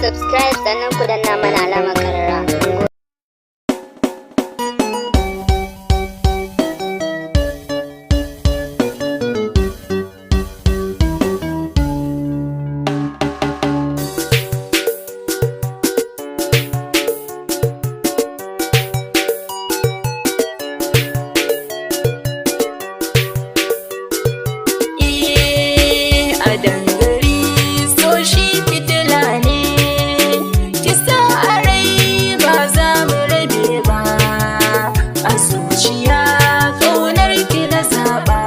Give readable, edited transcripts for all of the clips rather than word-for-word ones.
Subscribe, sannan ku danna mana alamar kararrawa. A dangare so shi fitila ne, kisa a rai ba za mu rabe ba. A zuciya ƙaunar ki na zaɓa.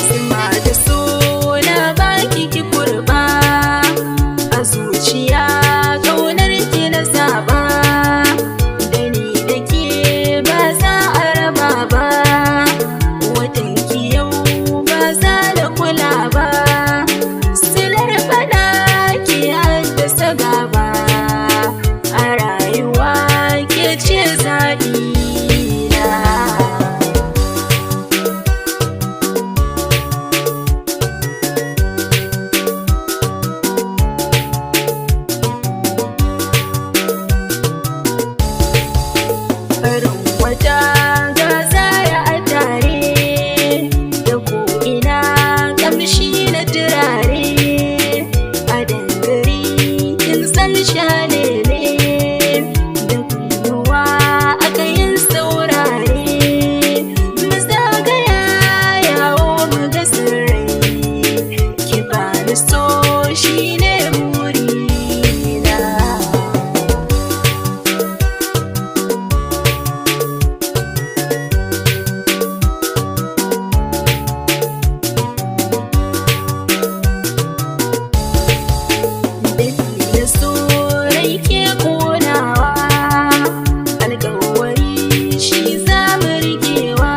Zuma da suna baki ki kurba, a zuciya ƙaunar ki na zaɓa. Da ni da ke ba za a raba ba, watan ki yau ba za da kula ba. Silar faɗa ki haddasa gaba, a rayuwa ke ce zaɓi na. Farin wata ga zara a tare, da ko'ina kamshi na turare. A dangare kin san shalele, da kunnuwa aka yin saurare. Mu zagaya yawo mu ga sirrai, ki bani so shine burina. Da so rai ke konawa, alkawari shi za mu rikewa.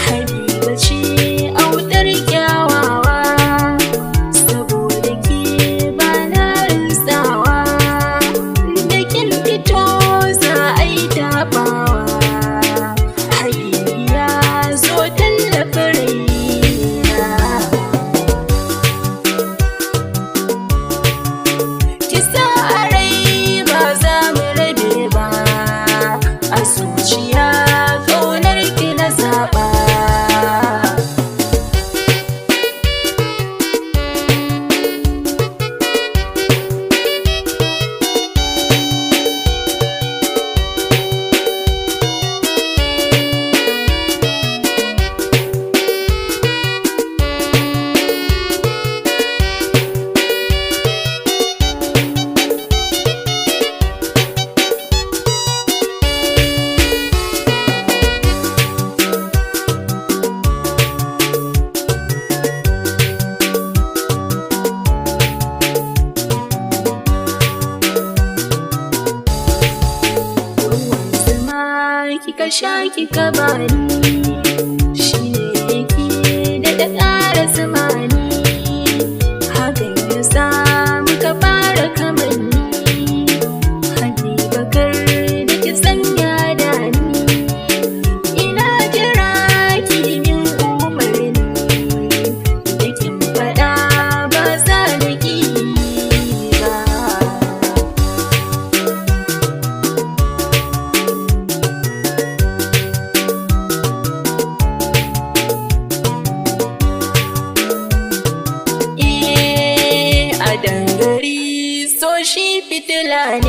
Habiba ce autar kyawawa, saboda ke ba na rinsawa. Da kin fito za a yi tabawa, Habibiya zo tallafa raina. Kisa a rai ba za mu rabe ba, a zuciya ƙaunar ki na zaɓa. Ruwan zuma kika sha kika bani, shi ne yake daɗa ƙara zumani. Hakan ya sa muka fara kamanni, Habiba kar da ki sanya da ni. Ina jira ki min umarni, da kin faɗa ba za na ƙi ba. A dangare so shi fitila ne.